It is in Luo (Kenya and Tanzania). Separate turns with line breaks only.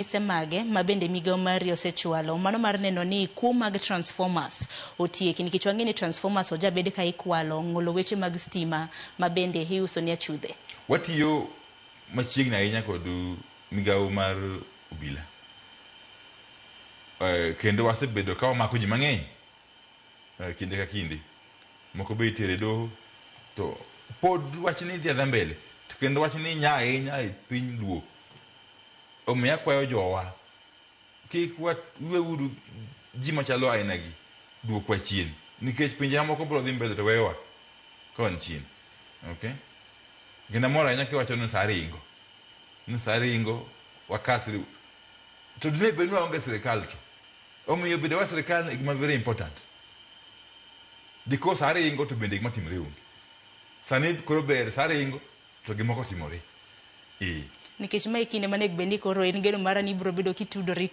Mise mage ma bende migawo mari osechwalo mano mar neno ni kuo mag transformers otieki nikech wang'e ni transformers ojabed ka ikwalo ng'olo weche mag stima ma bende iuso ne achudhe.
Watiyo machiegni ahinya kod migawo mar obila kendo wasebedo ka wamako ji mang'eny kinde ka kinde. Moko be itere doho to pod wachni dhi adhiya mbele to kendo wachni nya ahinya e piny Luo. Omiyo akwayo jowa, kik waweuru ji machalo ainagi duokwa chien, nikech pinje mamoko biro dhi mbele to weyowa ka wan chien. Okay? Kendo amor ahinya kiwacho ni saa ringo. Ni saa ringo, wakasri. To dine bed ni waonge sirikal to. Omiyo bedo wa sirikal e gima very important. Because saa ringo to bende gima timore onge. Sani koro ber saa ringo to gimoko timore. Ee.
Nikech mae kinde manego bed ni koro en geno mara ni ibiro bedo kitudori.